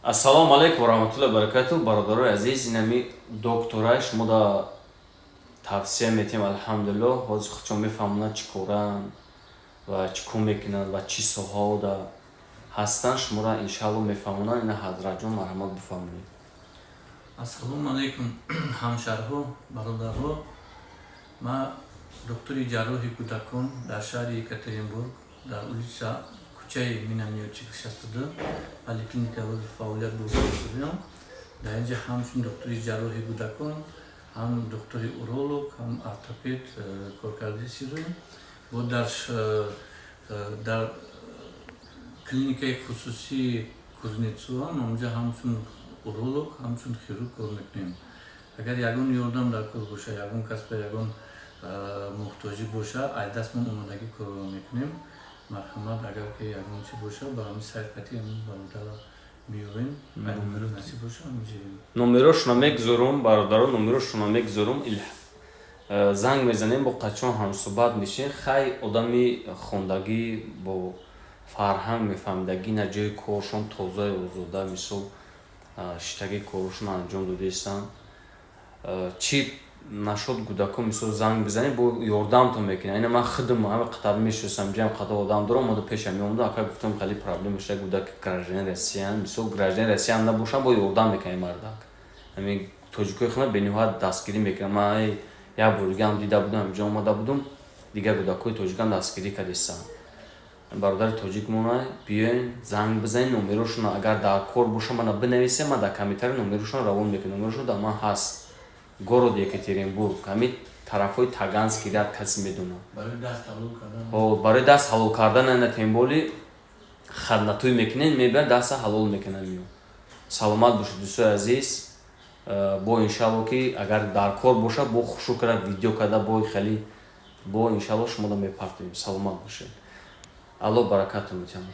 Ассалому алайкум ва раҳматуллоҳи баракату, бародарои азиз. Инами доктора шумо да тавсия метиҳем. Алҳамдулилло, ҳозир худшон мефаҳмонанд, чӣ коранд ва чӣ кор мекунанд ва чӣ соҳао да ҳастанд. Шуморо иншаалло мефаҳмонанд. Ина, ҳазратҷон, марҳамат, бифармоед. Ассалому алайкум, ҳамшарҳо, бародарҳо. Ман духтури ҷарроҳи кӯдакон дар шаҳри Екатеринбург, дар улица, кӯчаи Миномётчик 62, поликлиника фаъолият бурда истодаам. Дар инҷа ҳамчун духтури ҷарроҳи кӯдакон, ҳам духтури уролог, ҳам ортопед кор карда истодаем. Бо дар клиникаи хусусии Кузнецовам онҷа ҳамчун уролог, ҳамчун хирург кор мекунем. Агар ягон ёрдам дар кор боша, ягон кас ба ягон муҳтоҷӣ боша, ай дастмон омодагӣ корро мекунем. Марҳамат, агар ки ягон чи боша, ба ҳамин сайт қати ҳамин бародара меёвем, насиб боша, ҳаминҷоем. Номерошона мегузорум, бародаро, номерошона мегузорум. Занг мезанем, бо қачон ҳамсӯҳбат мешем. Хай, одами хондагӣ, бо фарҳанг, мефаҳмидагӣ, на ҷои коршон тозаю озода, мисол, шиштагии корашон анҷом додаистанд. Чӣ нашуд, кӯдакон, мисол, занг бизанем, бо ёрдамтон мекунад. Ина ман худам ҳама қатар мешиносам, ҷам қатар одам дорам, омада пешам меомада, ака, гуфтам, хеле проблема шуда, кӯдак гражданин Россиян, мисол, гражданин Россияам набошам, бо ёрдам мекунад мардак. Ҳамин тоҷикои худам бениҳоят дастгирӣ мекунад. Ман як бор дигаам дида будам, ҳаминҷо омада будум, дигар кӯдакҳои тоҷикам дастгирӣ кардистанд. Бародари тоҷикмона, биёен, занг бизанед, номерошона агар дар кор боша, мана бинависем, ман дар комментарий номерошона равон мекунам. Номерошон дар ман ҳаст. Город Екатеринбург, ҳамин тарафҳои Таганский ряд, касе медонад. Барои даст ҳалол кардан. Барои даст ҳалол кардан, ана темболи хаднатӯй мекунед, мебиёд, даста ҳалол мекунад, миёд. Саломат бошед, дӯстои азиз. Бо иншалло, ки агар дар кор боша, бо хушу карда, видео карда, бо хеле бо иншалло шуморо мепартоем. Саломат бошед, Аллоҳ баракатон метиҳад.